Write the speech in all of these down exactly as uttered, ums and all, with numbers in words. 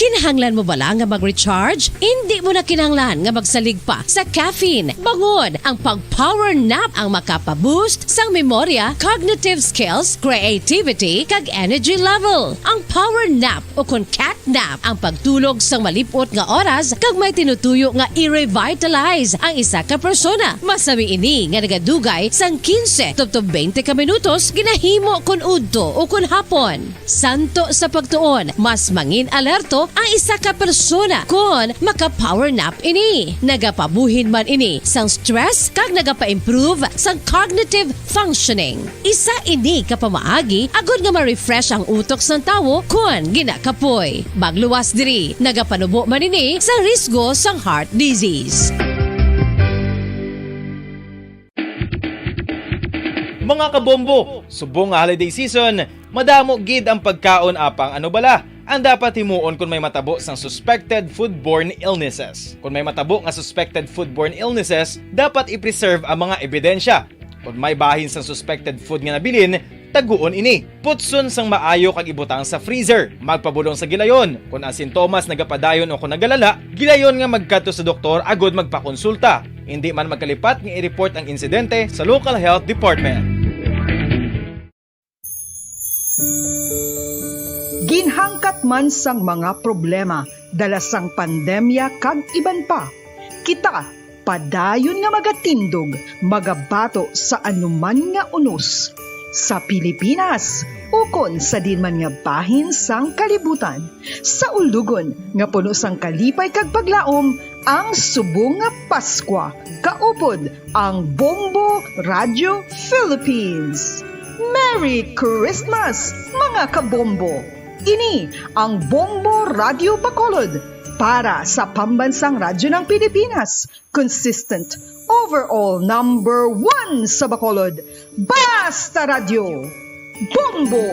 Kinahanglan mo bala nga mag-recharge? Indi mo na kinahanglan nga magsalig pa sa caffeine. Bangod ang pag-power nap ang makapa-boost sang memorya, cognitive skills, creativity, kag energy level. Ang power nap o kon cat nap ang pagtulog sang malip-ot nga oras kag may tinutuyo nga i-revitalize ang isa ka persona. Masami ini nga nagadugay sang quince tubtob twenty ka minutos ginahimo kon udto o kon hapon. Santo sa pagtuon, mas mangin alerto ang isa ka persona kon maka-power nap ini. Nagapabuhin man ini sang stress kag nagapa-improve sang cognitive functioning. Isa ini ka pamaagi agod nga ma-refresh ang utok sang tawo kon ginakapoy. Magluwas diri, nagapanubo man ini sa risgo sang heart disease. Mga kabombo, subong nga holiday season, madamo gid ang pagkaon apang ano bala ang dapat himuon kon may matabo sang suspected foodborne illnesses. Kon may matabo nga suspected foodborne illnesses, dapat i-preserve ang mga ebidensya. Kon may bahin sang suspected food nga nabilin, taguon ini. Putson sang maayo kag ibutang sa freezer. Magpabulong sa gilayon. Kon ang sintomas nagapadayon o kon nagalala, gilayon nga magkadto sa doktor agod magpakonsulta. Indi man magkalipat nga i-report ang insidente sa local health department. Ginhangkat man sang mga problema dala sang pandemya kag iban pa, kita padayon nga magatindog, magabato sa anuman nga unos, sa Pilipinas ukon sa diin man nga bahin sang kalibutan, sa ulugon nga puno sang kalipay kag paglaom ang subong nga Paskwa, kaupod ang Bombo Radio Philippines. Merry Christmas, mga kabombo! Ini ang Bombo Radio Bacolod para sa Pambansang Radyo ng Pilipinas, consistent, overall number one sa Bacolod. Basta Radyo, Bombo!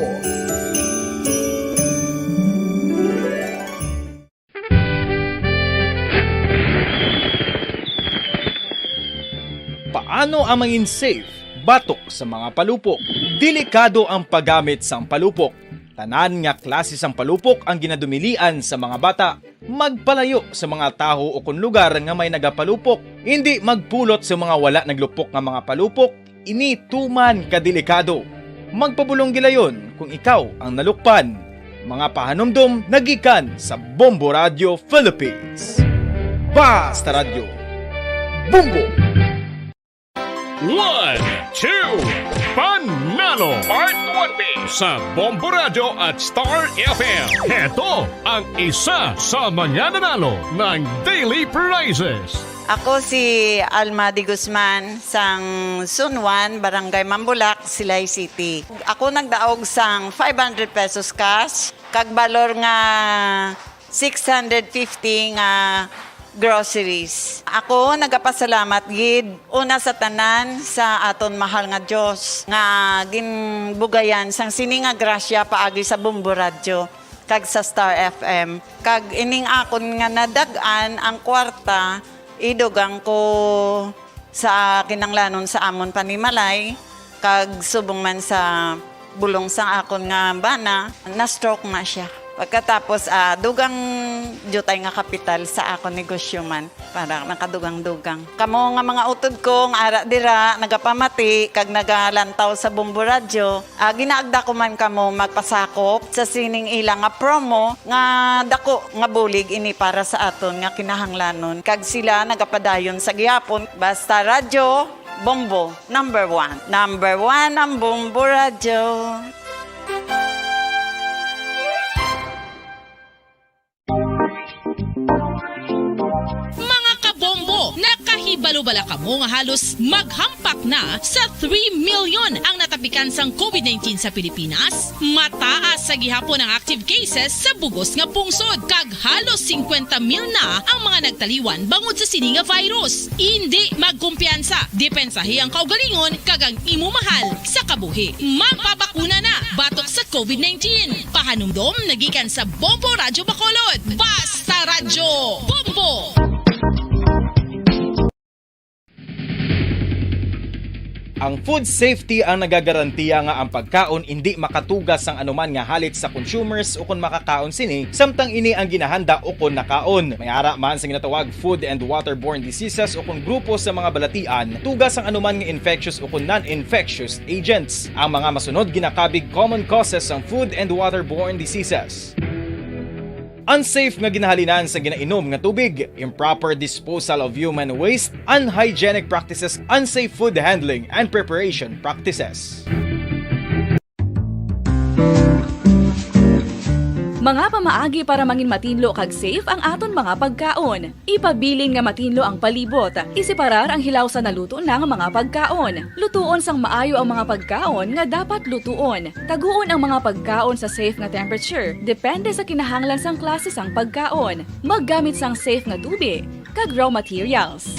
Paano ang mangin safe batok sa mga palupok? Delikado ang paggamit sang palupok. Tanan nga klase sang palupok ang ginadumilian sa mga bata. Magpalayo sa mga tawo ukon lugar nga may nagapalupok. Indi magpulot sa mga wala naglupok nga mga palupok. Ini tuman ka delikado. Magpabulong gilayon kung ikaw ang nalukpan. Mga pahanumdom nagikan sa Bombo Radio Philippines. Basta Radyo, Bombo! One, two, Panalo! Part one B sa Bombo Radio at Star F M. Heto ang isa sa mga nanalo ng Daily Prizes. Ako si Alma de Guzman sang Sunwan, Barangay Mambulak, Silay City. Ako nagdaog sang five hundred pesos cash, kag balor nga six hundred fifty nga groceries. Ako nagapasalamat gid una sa tanan sa aton mahal nga Dios nga ginbugayan sang sini nga grasya paagi sa Bombo Radyo kag sa Star F M. Kag ining akon nga nadag-an ang kwarta, idugang ko sa kinanglanon sa amon panimalay, kag subong man sa bulong sang akon nga bana, na-stroke na sia. Pagkatapos, ah, dugang diutay nga kapital sa akon negosyo man, para nakadugang-dugang. Kamo nga mga utod ko nga ara dira, nagapamati kag nagalantaw sa Bombo Radyo, Ah, ginaagda ko man kamo magpasakop sa sining ila nga promo nga dako nga bulig ini para sa aton nga kinahanglanon, kag sila nagapadayon sa gihapon. Basta Radyo Bombo, number one. Number one ang Bombo Radyo. Mga kabombo, nakahibalo bala kamo nga halos maghampak na sa three million ang natapikan sang COVID nineteen sa Pilipinas? Mataas sa gihapon ang active cases sa bugos nga pungsod, kag halos singkwenta mil na ang mga nagtaliwan bangod sa sini nga virus. Indi magkumpiyansa, depensahi ang kaugalingon kag ang imo mahal sa kabuhi. Magpabakuna na batok sa COVID nineteen. Pahanumdom nagikan sa Bombo Radyo Bacolod. Basta Radyo, Bombo! Ang food safety ang nagagarantiya nga ang pagkaon indi makatuga sang anuman nga halit sa consumers ukon makakaon sini, samtang ini ang ginahanda ukon nakaon. May ara man sa ginatawag food and waterborne diseases ukon grupo sa mga balatian, tuga sang anuman nga infectious ukon non-infectious agents. Ang mga masunod ginakabig common causes sang food and waterborne diseases. Unsafe nga ginahalinan sa ginainom nga tubig, improper disposal of human waste, unhygienic practices, unsafe food handling and preparation practices. Mga pamaagi para mangin matinlo kag safe ang aton mga pagkaon. Ipabilin nga matinlo ang palibot. Iseparar ang hilaw sa naluto na nga mga pagkaon. Lutuon sang maayo ang mga pagkaon nga dapat lutuon. Taguon ang mga pagkaon sa safe nga temperature, depende sa kinahanglan sang klase sang pagkaon. Maggamit sang safe nga tubi kag raw materials.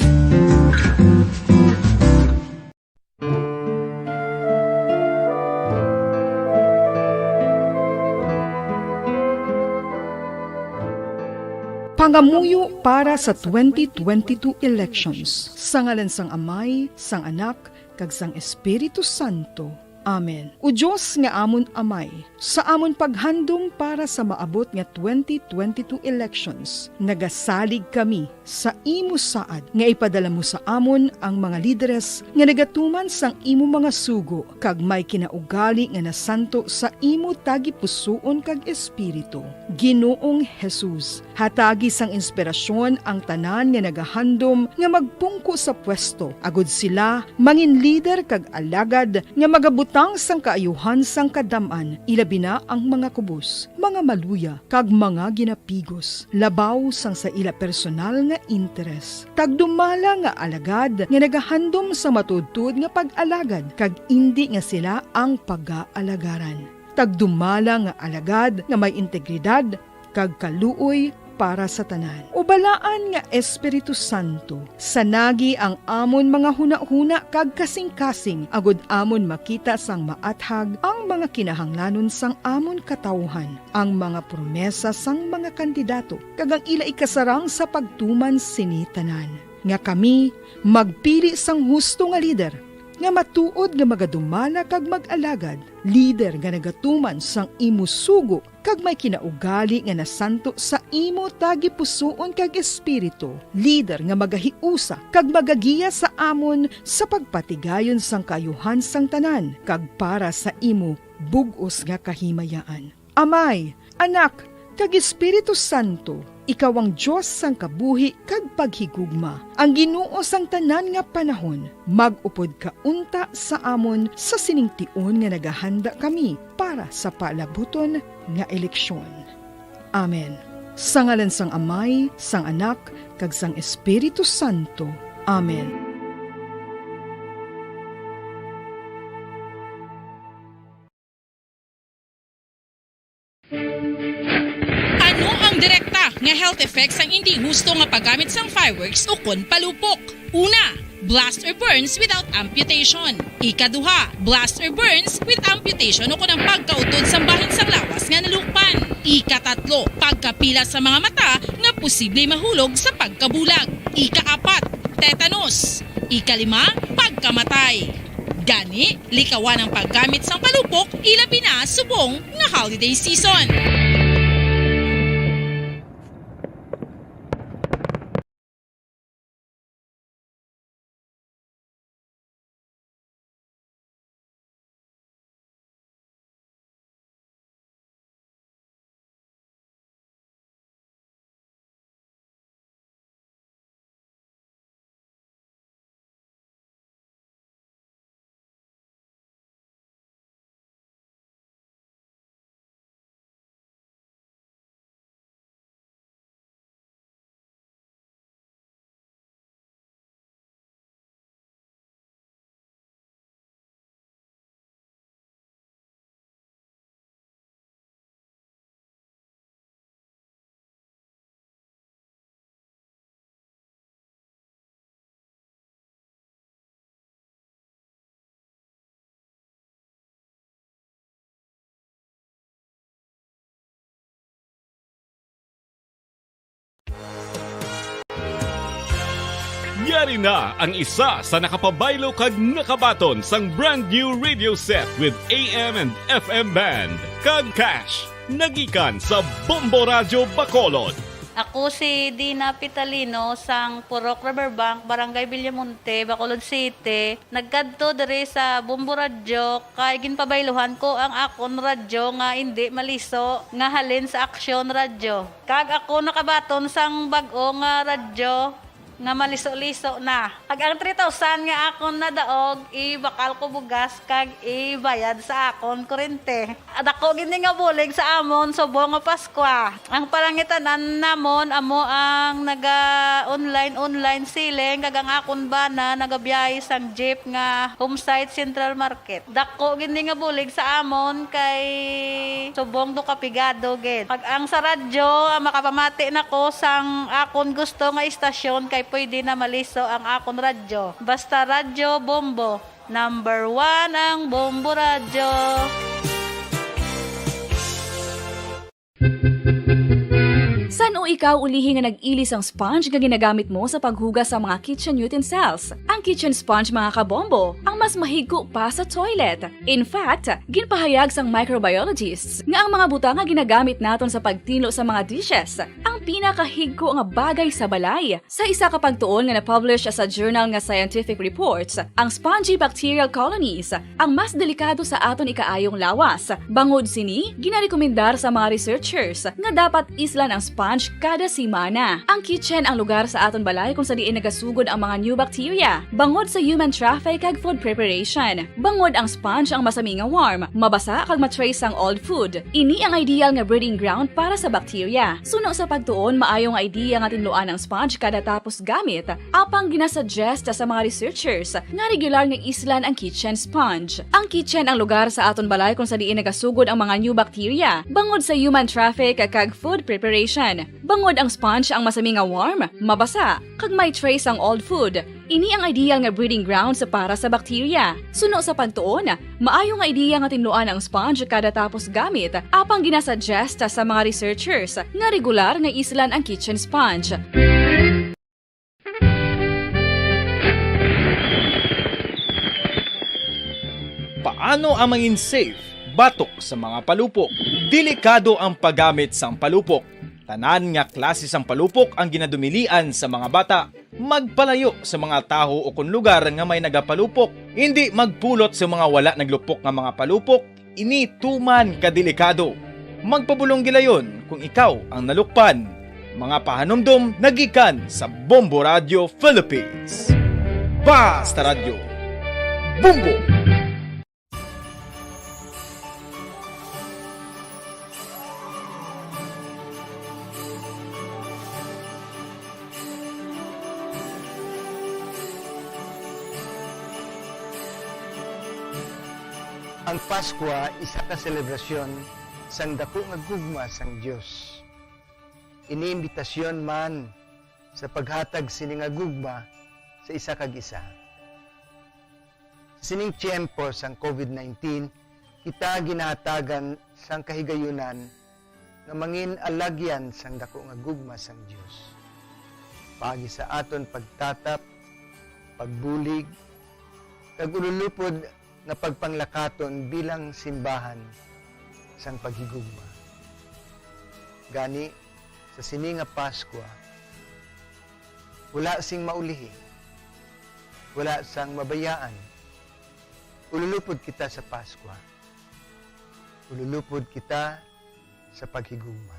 Pangamuyo para sa twenty twenty-two elections. Sa ngalan sang Amay, sang Anak, kag sang Espiritu Santo. Amen. O Dios nga amon Amay, sa amon paghandom para sa maabot nga twenty twenty-two elections, nagasalig kami sa imo saad nga ipadala mo sa amon ang mga lideres nga nagatuman sang imo mga sugo kag may kinaugali nga nasanto sa imo tagipusoon kag espiritu. Ginoong Jesus, hatagi sang inspirasyon ang tanan nga nagahandom nga magpungko sa pwesto, agod sila mangin lider kag alagad nga magabutang sang kaayuhan sang kadam-an, ilabi na ang mga kubos, mga maluya, kag mga ginapigos, labaw sang sa ila personal nga interes. Tagdumala nga alagad nga nagahandom sa matuodtuod nga pag-alagad, kag indi nga sila ang pagaalagaran. Tagdumala nga alagad nga may integridad kag kaluoy para sa tanan. O balaan nga Espiritu Santo, sanagi ang amon mga hunahuna kag kasingkasing, agod amon makita sang maathag ang mga kinahanglanon sang amon katawuhan, ang mga promesa sang mga kandidato, kag ang ila ikasarang sa pagtuman sini tanan, nga kami magpili sang husto nga lider, nga matuod nga magadumala kag mag-alagad, lider nga nagatuman sang imo sugo, kag may kinaugali nga nasanto sa imo tagipusoon kag espiritu, lider nga magahiusa kag magagiya sa amon sa pagpatigayon sang kaayuhan sang tanan kag para sa imo bug-os nga kahimayaan. Amay, Anak, kag Espiritu Santo, ikaw ang Dios sang kabuhi kag paghigugma, ang Ginoo sang tanan nga panahon. Mag-upod ka unta sa amon sa sining tion nga nagahanda kami para sa palabuton nga eleksyon. Amen. Sa ngalan sang Amay, sang Anak, kag sang Espiritu Santo. Amen. Ano ang direkta nga health effects sang indi husto nga paggamit sang fireworks ukon palupok? Una, blast or burns without amputation. Ikaduha, blast or burns with amputation ukon ang pagkautod sang bahin sang lawas nga nalukpan. Ikatatlo, pagkapila sa mga mata nga posible mahulog sa pagkabulag. Ikaapat, tetanus. Ikalima, pagkamatay. Gani, likawan ang paggamit sang palupok, ilabi na subong nga holiday season. Ari na ang isa sa nakapabaylo kag nakabaton sang brand new radio set with A M and F M band kag cash, nagikan sa Bombo Radyo Bacolod. Ako si Dina Pitalino sang Purok Riverbank, Barangay Villamonte, Bacolod City. Nagkadto diri sa Bombo Radyo kay ginpabayluhan ko ang akon radyo nga indi maliso nga halin sa Aksyon Radyo. Kag ako nakabaton sang bag-o nga radyo nga maliso-liso na. Ag ang three thousand nga akon nadaog, ibakal ko bugas kag ibayad sa akon kurente. Dako gid ni nga bulig sa amon subong nga Paskwa. Ang palangitan-an namon amo ang naga-online, online selling, kag ang akon bana nagabiyahe sang jeep nga Homesite Central Market. Dako gid ni nga bulig sa amon kay subong do ka pigado gid. Pag ang sa radyo, ah, makapamati na ko sang akon gusto nga istasyon kay pwede na maliso ang akon radyo. Basta Radyo Bombo, number one ang Bombo Radyo. San-o ikaw ulihi nga nag-ili sang sponge nga ginagamit mo sa paghugas sa mga kitchen utensils? Ang kitchen sponge, mga kabombo, ang mas mahigko pa sa toilet. In fact, ginpahayag sang microbiologists nga ang mga butang nga ginagamit naton sa pagtinlo sa mga dishes ang pinakahigko nga bagay sa balay. Sa isa ka pagtuon nga na-publish sa journal nga Scientific Reports, ang spongy bacterial colonies ang mas delikado sa aton ikaayong lawas. Bangod sini, ginarekomendar sa mga researchers nga dapat islan ang sponge kada semana. Ang kitchen ang lugar sa aton balay kung sa diin nagasugod ang mga new bacteria, bangod sa human traffic kag food preparation. Bangod ang sponge ang masami nga warm, mabasa kag ma-trace ang old food. Ini ang ideal nga breeding ground para sa bacteria. Suno sa pagtuon, maayo nga idea nga tinluan ang sponge kada tapos gamit, apang ginasuggest sa mga researchers nga regular nga islan ang kitchen sponge. Ang kitchen ang lugar sa aton balay kung sa diin nagasugod ang mga new bacteria, bangod sa human traffic kag food preparation. Bangod ang sponge ang masami nga warm, mabasa, kag may trace ang old food. Ini ang ideal nga breeding grounds para sa bacteria. Suno sa pagtuon, maayo nga idea nga tinluan ang sponge kada tapos gamit, apang ginasuggest sa mga researchers nga regular nga islan ang kitchen sponge. Paano ang mangin safe batok sa mga palupok? Delikado ang paggamit sang palupok. Tanan nga klase sang palupok ang ginadumilian sa mga bata. Magpalayo sa mga tawo o kon lugar nga may nagapalupok. Indi magpulot sa mga wala naglupok nga mga palupok. Ini tuman ka delikado. Magpabulong gilayon kung ikaw ang nalukpan. Mga pahanumdom nagikan sa Bombo Radio Philippines. Basta Radyo, Bombo! Ang Paskwa isa ka selebrasyon sang daku nga gugma sang Dios. Ini imbitasyon man sa paghatag sini nga gugma sa isa kag isa. Sa sining tiyempo sang covid nineteen, kita ginahatagan sang kahigayunan nga mangin alagyan sang daku nga gugma sang Dios. Paagi sa aton pagtatap, pagbulig, kag ululupod nga pagpanglakaton bilang simbahan sang paghigugma. Gani, sa sini nga Paskwa, wala sing maulihi, wala sang mabayaan. Ululupod kita sa Paskwa. Ululupod kita sa paghigugma.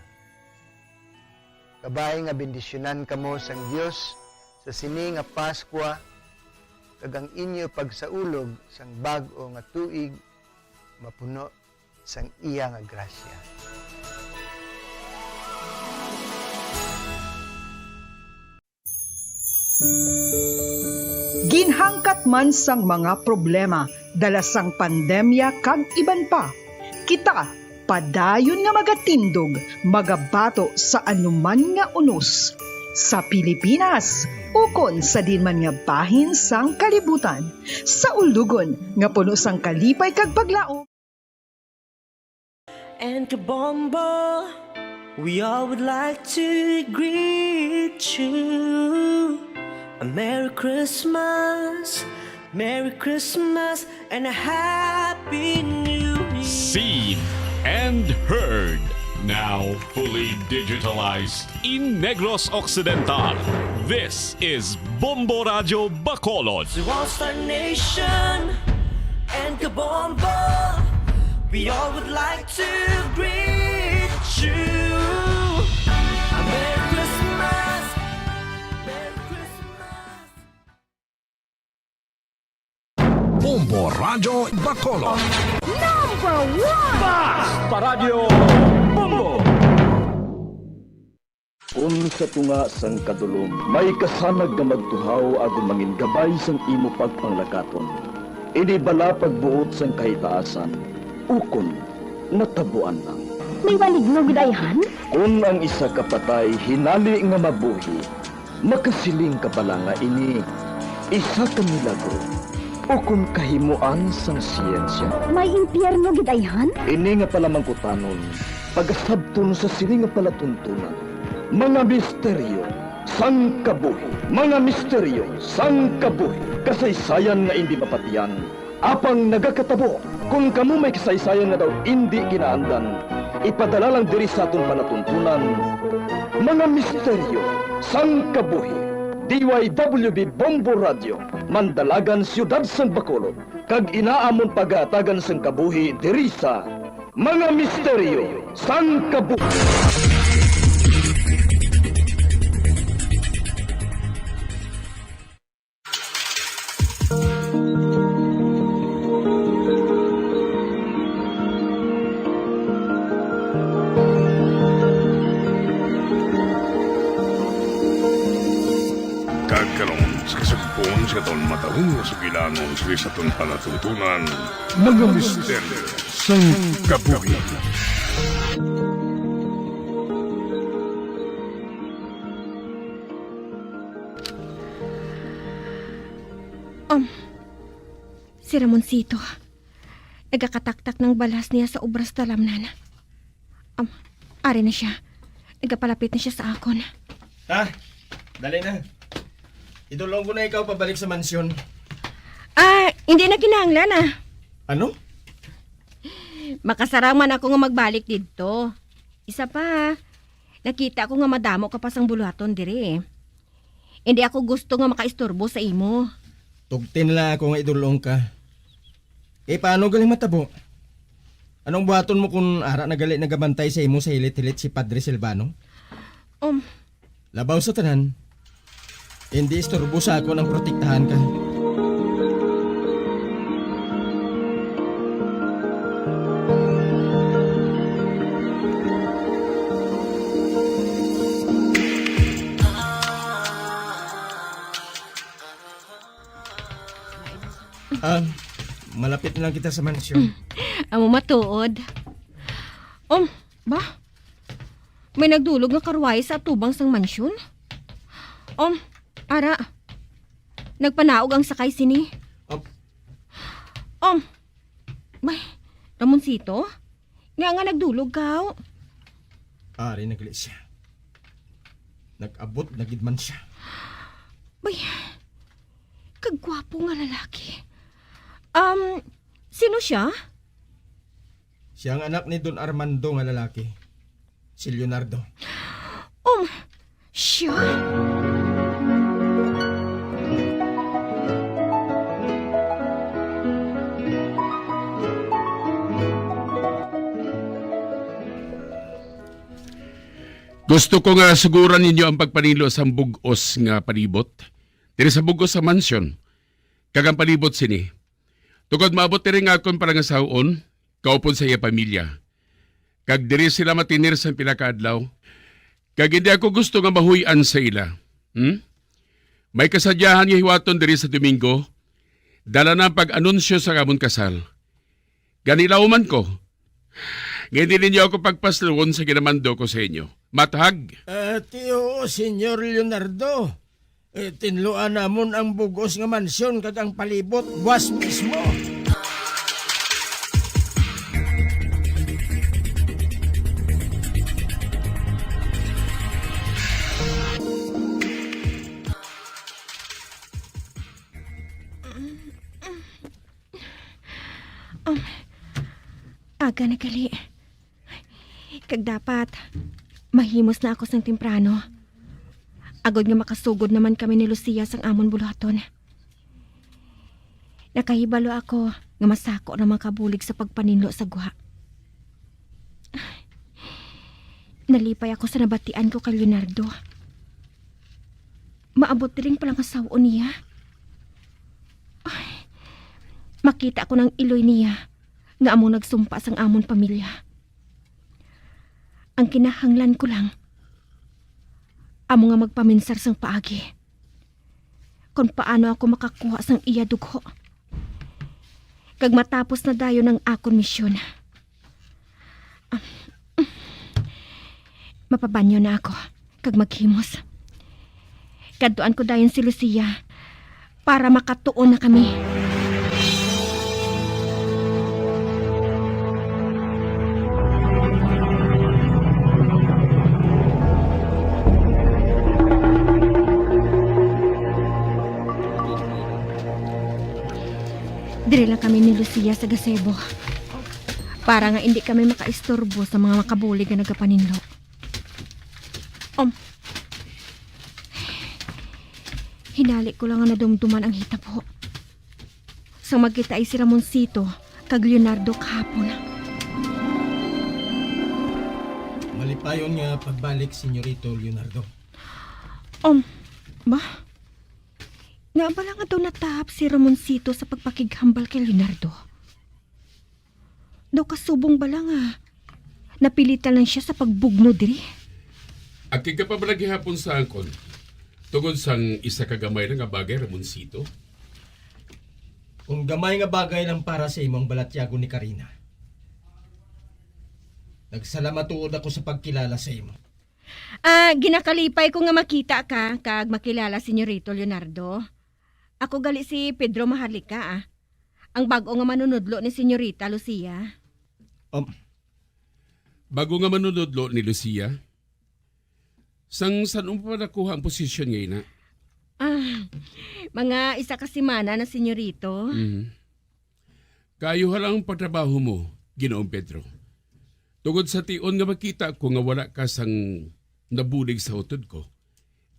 Kabay nga bendisyunan kamo sang Dios sa sini nga Paskwa, kag ang inyo pagsaulog sang bag-o nga tuig mapuno sang iya nga grasya. Ginhangkat man sang mga problema dala sang pandemya kag iban pa, kita padayon nga magatindog, magabato sa anuman nga unos, sa Pilipinas ukon sa diin man nga bahin sang kalibutan, sa ulugon nga puno sang kalipay kag paglaom. And Kabombo, we all would like to greet you. A Merry Christmas, Merry Christmas, and a Happy New Year. Seen and heard, now fully digitalized in Negros Occidental. This is Bombo Radyo Bacolod. To all Star Nation and Kabombo, we all would like to greet you. A Merry Christmas, Merry Christmas. Bombo Radyo Bacolod. Number one! Bas! Paradyo Bombo! Kun sa tunga sang kadulom may kasanag nga magtuhaw agod mangin gabay sang imo pagpanglakaton, ini bala pagbuot sang kahitaasan, ukon natabuan lang. May maligno gid ayhan? Kun ang isa ka patay hinali nga mabuhi, makasiling ka bala nga ini isa ka milagro ukon kahimoan sang siyensya? May impyerno gid ayhan? Ini nga palamangkutanon pagasabton sa sini nga palatuntunan. Mga misteryo sang kabuhi. Mga misteryo sang kabuhi. Kasaysayan nga indi mapatian, apang nagakatabo. Kon kamo may kasaysayan nga daw indi ginaandan, ipadala lang diri sa aton palatuntunan, Mga Misteryo sang Kabuhi. D Y W B Bombo Radio, Mandalagan, Siyudad sang Bacolod, kag ina amon pagahatagan sang kabuhi diri sa Mga Misteryo sang Kabuhi. Kag karon, sa kasugpon sa aton matahong nga sugilanon sa aton palatuntunan, Mga Misteryo sang Kabuhi. Um, si Ramoncito. Nagakataktak ng balas niya sa obras talamnan. Um, ari na siya. Nagapalapit na siya sa akon. Ha? Dali na. Idulong ko na ikaw pabalik sa mansyon. Ah, hindi na kinahanglan, ah. Ano? Makasarang man ako nga magbalik didto. Isa pa, nakita ko nga madamo ka pa sang buluhaton diri. Hindi ako gusto nga makaistorbo sa imo. Tugtin lang ako nga idulong ka. Kay paano gali matabo? Anong buhaton mo kung ara na gali nagabantay sa imo sa hilit-hilit si Padre Silvano? Um, Labaw sa tanan, hindi istorbo sa akon ang protektahan ka. Ah, malapit na lang kita sa mansyon. Amo matuod. Um, ba? May nagdulog nga karwahe sa atubang sang mansyon? Um, ara. Nagpanaog ang sakay sini. Ap- Um, may, Ramoncito? Nga nga nagdulog ka? Ari na gali siya. Nag-abot na gid man siya. Bay, kagwapo nga lalaki. Um, sino siya? Siya ang anak ni Don Armando nga lalaki, si Leonardo. Um, siya? Gusto ko nga suguran ninyo ang pagpanilo sang bug-os nga palibot diri sa bug-os nga mansyon, kag ang palibot sini, tungod maabot diri nga akon palangasaw-on kaupod sa iya pamilya, kag diri sila matinir sang pila ka adlaw, kag hindi ako gusto nga mahuy-an sa ila. Hmm? May kasadyahan nga hiwaton diri sa Domingo, dala na ang pag-anunsyo sa amon kasal. Gani, laoman ko nga hindi ninyo ako pagpaslungon sa ginamando ko sa inyo. Matag? Ah, ti, oo, Señor Leonardo. Eh, tinluan namon ang bug-os nga mansyon kag ang palibot, buas mismo. Aga na gali. Kag dapat, mahimos na ako sang temprano. Agod nga makasugod naman kami ni Lucia sang amon buluhaton. Nakahibalo ako nga masako na mga kabulig sa pagpaninlo sa gwa. Nalipay ako sa nabatian ko kay Leonardo. Maabot diri ang palangasaw-on niya. Ay, makita ko nang iloy niya nga amo nagsumpa sang amon pamilya. Ang kinahanglan ko lang, amo nga magpaminsar sang paagi kung paano ako makakuha sang iya dugo. Kag matapos na dayon ang akon misyon. Mapabanyo na ako, kag maghimos. Kadtuan ko dayon si Lucia para makatuon na kami. Diri lang kami ni Lucia sa gazebo para nga indi kami makaistorbo sa mga makabulig nga nagapaninlo. Um, hinali ko lang nga nadumduman ang hitabo sang magkitaay si Ramoncito kag Leonardo kahapon. Malipayon nga pagbalik, Senyorito Leonardo. Um, ba? Nga bala nga daw natahap si Ramoncito sa pagpakighambal kay Leonardo? Daw kasubong bala nga napilitan lang siya sa pagbugno diri? Agkig ka pa bala gihapon sa angkon tungod sang isa ka gamay lang nga bagay, Ramoncito? Kung gamay nga bagay lang para sa imo ang balatyagon ni Karina, nagsalamatuod ako sa pagkilala sa imo. Ah, ginakalipay ko nga makita ka kag makilala, Senyorito Leonardo. Ako gali si Pedro Maharlika, ah. Ang bag-o nga manunudlo ni Senyorita Lucia. Um, Bago nga manunudlo ni Lucia, sang san-o mo pa nakuha ang posisyon nga ina? Ah, mga isa ka semana na, Senyorito. Mhm. Kaayo lang ang pagtrabaho mo, Ginoong Pedro. Tungod sa tion nga makita ko nga wala ka sang nabulig sa utod ko,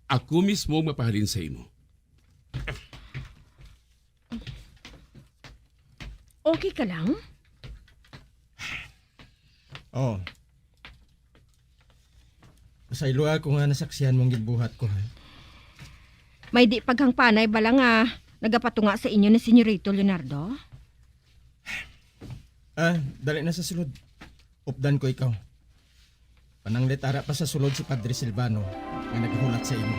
ako mismo ang mapahalin sa imo. Okay ka lang? Oh. Pasaylo ako nga nasaksihan mo ang ginbuhat ko, ha? May di paghangpanay bala nga nagapatunga sa inyo ni Senyorito Leonardo? Ah, dali na sa sulod. Updan ko ikaw. Pananglit ara pa sa sulod si Padre Silvano nga naghulat sa imo.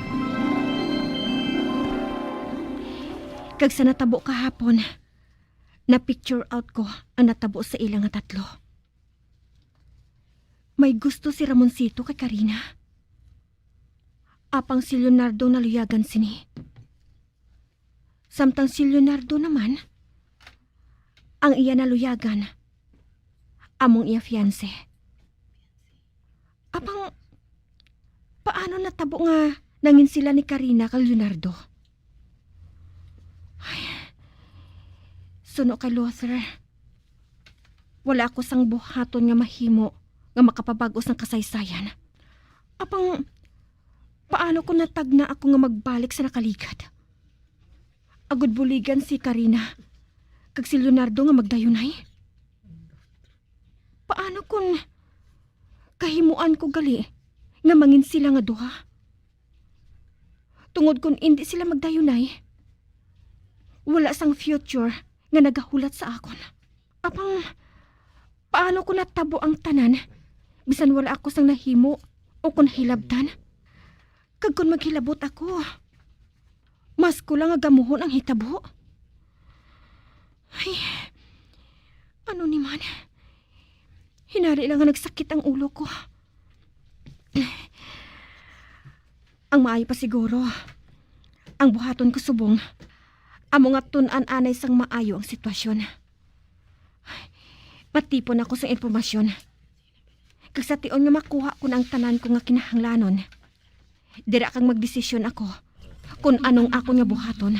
Kag sa natabo kahapon, na-picture out ko ang natabo sa ila nga tatlo. May gusto si Ramoncito kay Karina. Apang si Leonardo naluyagan sini. Samtang si Leonardo naman, ang iya naluyagan, among iya fiancé. Apang, paano natabo nga nangin sila ni Karina kag Leonardo? Ay, suno kay Luther, wala ako sang buhaton nga mahimo nga makapabag-o sang kasaysayan. Apang, paano kung natagna ako nga magbalik sa nakaligad? Agod buligan si Karina kag si Leonardo nga magdayunay? Paano kung kahimuan ko gali nga mangin sila nga duha? Tungod kung indi sila magdayunay, wala sang future nga nagahulat sa akon. Apang, paano ko natabo ang tanan, bisan wala ako sang nahimo o kon hilabtan? Kag kon maghilabot ako, mas ko lang nga gamuhon ang hitabo. Ay, ano ni man? Hinari lang nga nagsakit ang ulo ko. Ang maayo pa siguro, ang buhaton ko subong, amo nga tun-an anay sang maayo ang sitwasyon. Patipon ako sang impormasyon. Kag sa tion nga makuha ko na ang tanan ko nga kinahanglanon, dira kag magdesisyon ako kon anong akon nga buhaton.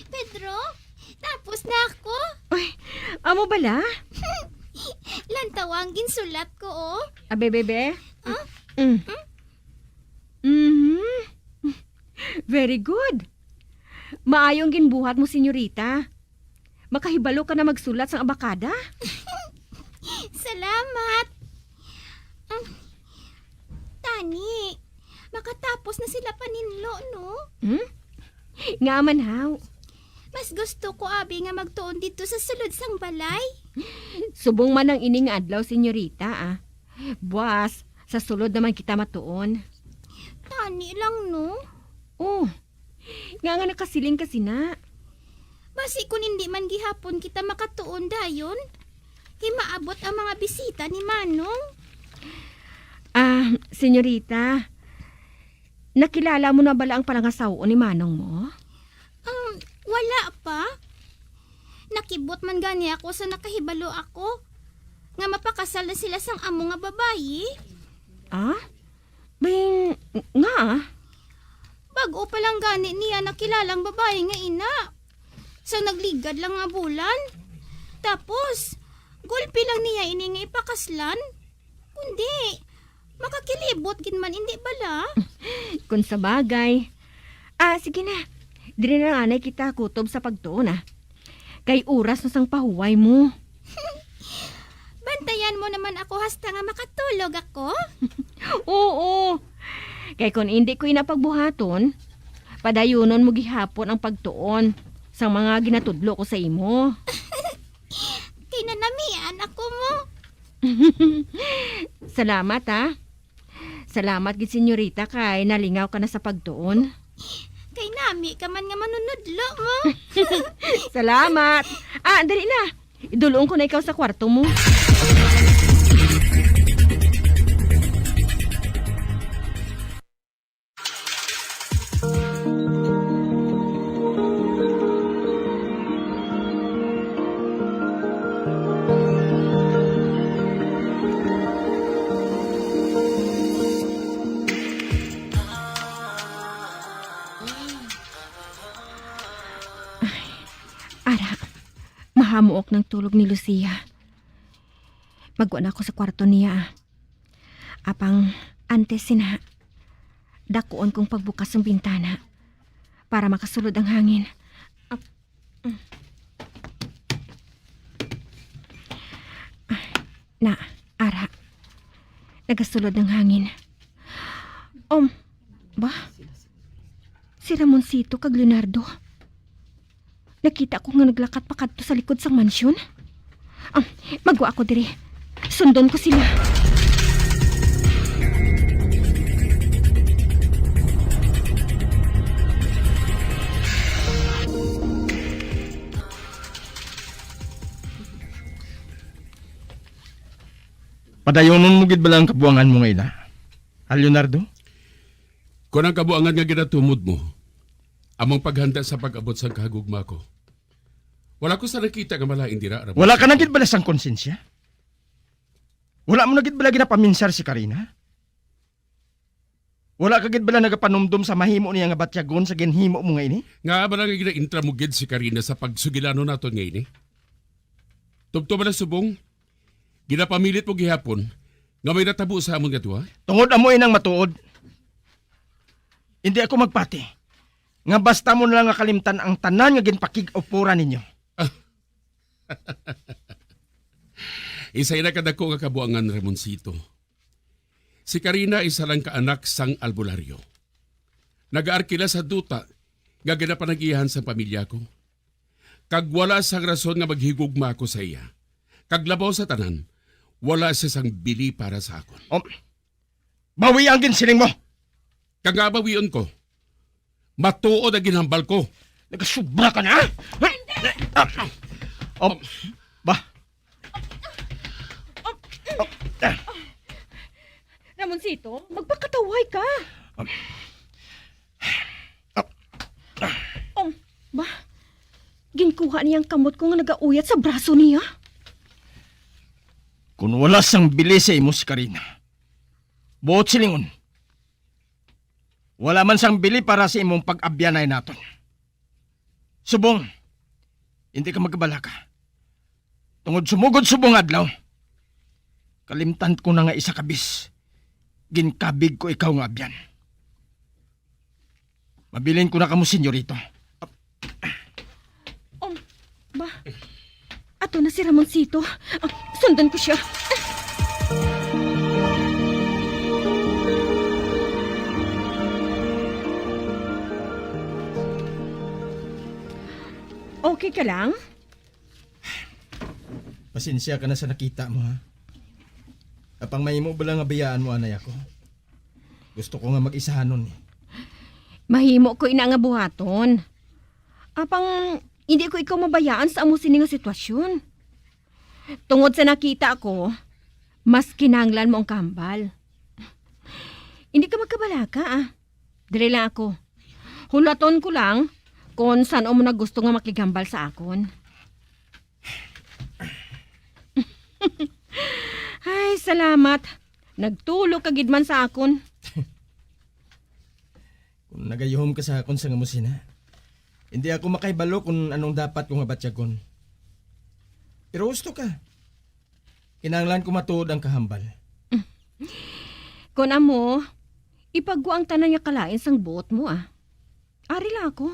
Pedro, tapos na ako. Ay, amo bala? Lantawa ang ginsulat ko, oh. Abe, bebe. Ah? Mm. Mhm. Very good. Maayo ang ginbuhat mo, senyorita. Makahibalo ka na magsulat sang abakada. Salamat. Ah, tani, makatapos na sila paninlo, no? Hmm? Nga man, haw. Mas gusto ko, abi, nga magtuon didto sa sulod sang balay. Subong man ang ining adlaw, senyorita, ah. Buas, sa sulod naman kita matuon. Tani lang, no? Oh, nga nga nakasiling ka sina. Basi kun hindi man gihapon kita makatuon dayon, kay maabot ang mga bisita ni Manong. Ah, senyorita, nakilala mo na bala ang palangasaw-on ni Manong mo? Um, wala pa. Nakibot man gani ako sa nakahibalo ako nga mapakasal na sila sang amo nga babayi. Ah? Bing, nga? Bag-o pa lang gani niya nakilala ang babayi nga ina. Sa nagligad lang nga bulan. Tapos, gulpi lang niya ini nga ipakaslan. Kundi, makakilibot gid man, indi bala? Kung sa bagay. Ah, sige na. Diri na lang anay kita kutob sa pagtuon, ah. Kay oras na sang pahuway mo. Bantayan mo naman ako hasta nga makatulog ako. Oo. Kay kung indi ko ina pagbuhaton, padayunon mo gihapon ang pagtuon sang mga ginatudlo ko sa imo. Kay nanamian ako mo. Salamat, ha. Salamat gid, senyorita, kay nalingaw ka na sa pagtuon. Kay nami ka man nga manunudlo mo. Salamat. Ah, dali na. Idulong ko na ikaw sa kwarto mo. Ara, mahamuok ng tulog ni Lucia. Magwa na ako sa kwarto niya. Apang antes sina, dakuon kong pagbukas ang bintana para makasulod ang hangin. Ap-, mm. Ah, na, ara. Nagasulod ang hangin. Um, ba? Si Ramoncito kag Leonardo. Nakita ko nga naglakat pa kadto sa likod sang mansyon. Ah, magwa ako diri. Sundon ko sila. Padayonon mo gid bala ang kabuangan mo nga ina, ha, Leonardo? Kon ang kabuangan nga ginatumod mo amo ang paghanda sa pag-abot sang kahagugma ko, wala ko sa nakita nga malain dira, Ramon. Wala ka na gid bala sang konsensya? Wala mo na gid bala ginapaminsar si Karina? Wala ka gid bala nagapanumdom sa mahimo niya nga batyagon sa ginhimo mo nga ini? Ngaa bala nga ginaintra mo gid si Karina sa pagsugilanon naton nga ini? Tubtob bala subong, ginapamilit mo gihapon nga may natabo sa amon nga duha? Tungod amo inang matuod. Hindi ako magpati nga basta mo na lang nga kalimtan ang tanan nga ginpakig-upuran ninyo. Isa ina ka dako nga kabuangan, Ramoncito. Si Karina isa lang ka anak sang albularyo. Nagaarkila sa duta nga ginapanag-iyahan sang pamilya ko. Kag wala sang rason nga maghigugma ako sa iya. Kag labaw sa tanan, wala siya sang bili para sa akon. Um, bawi ang ginsiling mo. Kag nga bawion ko, matuod ang ginhambal ko. Nagasubra ka na, ha? Ah, um, ba? Ramoncito, magpakataway ka. Um, Oh, ba? Ginkuha niya ang kamot ko nga nagauyat sa braso niya. Kung wala sang bili sa imo si Karina, buot silingon, wala man sang bili para sa imong pag-abyanay naton. Subong, hindi ka magkabalaka. Tungod sumugod subong adlaw, Kalimtan ko na nga isa ka bes, ginkabig ko ikaw nga abyan. Mabilin ko na kamo, senyorita. Um, ba? Ato na si Ramoncito. Ah, sundan ko siya. Okay ka lang? Pasensya ka na sa nakita mo, ha? Apang mahimo bala nga bayaan mo anay ako? Gusto ko nga mag-isahanon, eh. Mahimo ko ina nga buhaton. Apang hindi ko ikaw mabayaan sa amo sini nga sitwasyon. Tungod sa nakita ko, mas kinahanglan mo ang kahambal. Hindi ka magkabalaka, ah. Diri lang ako. Hulaton ko lang kung san-o mo na gusto nga makighambal sa akon. Ay, salamat. Nagtulo ka gid man sa akon. Kung nagayuhom ka sa akon sang amo sina, hindi ako makahibalo kung anong dapat ko nga batyagon. Pero husto ka. Kinahanglan ko matuod ang kahambal. Kon amo, ipagwa ang tanan nga kalain sang buot mo, ah. Ari lang ako.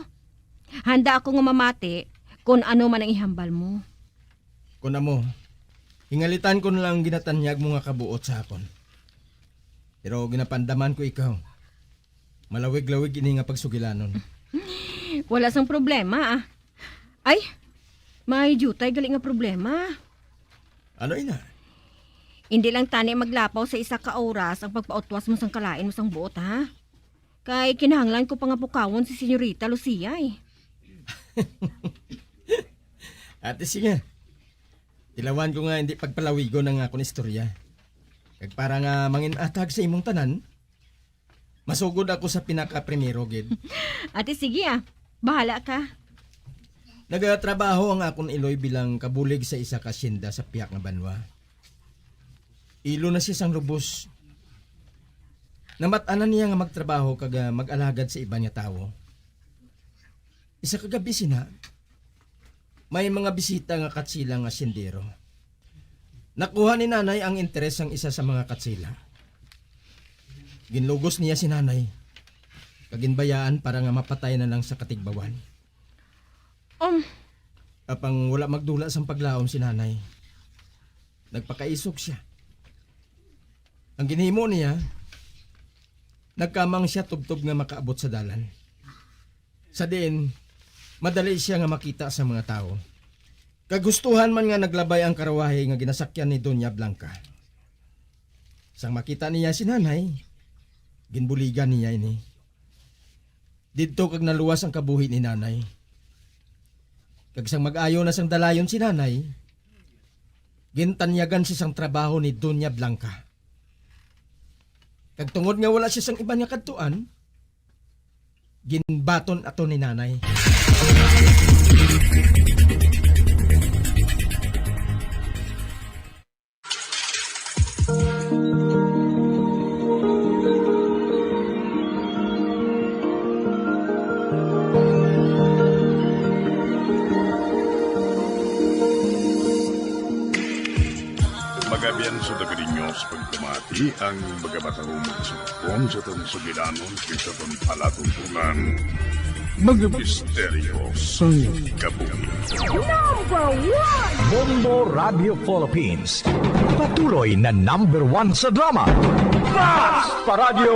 Handa ako nga mamati kon ano man ang ihambal mo. Kon amo, hingalitan ko na lang ang ginatanyag mo nga kabuot sa akon. Pero ginapandaman ko ikaw. Malawig-lawig ini nga pagsugilanon. Wala sang problema, ah. Ay, may diutay gali nga problema. Ano ina? Hindi lang tani maglapaw sa isa ka oras ang pagpautwas mo sang kalain mo sang buot, ha? Kay kinahanglan ko pa nga pukawon si Senyorita Lucia, eh. Ate, sige. Tilawan ko nga hindi pagpalawigon ang akon istorya. Kag para nga mangin-atag sa imong tanan, masugod ako sa pinakaprimero gid. Ate, sige, ah. Bahala ka. Nagatrabaho ang akon iloy bilang kabulig sa isa ka asyenda sa pihak nga banwa. Ilo na siya sang lubos. Namat-an na niya nga magtrabaho kag, ah, mag-alagad sa iban nga tawo. Isa ka gabi sina, may mga bisita nga katsila nga asyendero. Nakuha ni nanay ang interes sang isa sa mga katsila. Ginlugos niya si nanay, kag ginbayaan para nga mapatay na lang sa katigbawan. Um, Apang wala magdula sang paglaom si nanay. Nagpakaisog siya. Ang ginhimo niya, nagkamang siya tubtob nga makaabot sa dalan. Sa diin, madali siya nga makita sa mga tawo. Kagustuhan man nga naglabay ang karawahe nga ginasakyan ni Doña Blanca. Sang makita niya si nanay, ginbuligan niya ini. Didto kag naluwas ang kabuhi ni nanay. Kag sang mag-ayo na sang dalayon si nanay, gintanyagan siya sang trabaho ni Doña Blanca. Kag tungod nga wala siya sang iban nga kadtuan, ginbaton ato ni nanay. Magabian sa taga ninyo sa pagpamati ang magamatahumag sa pagpon sa atong sugilanon kag sa atong palatuntunan. Mga misteryo sang kabuhi. Number one! Bombo Radio Philippines. Patuloy na number one sa drama. Basta Radio!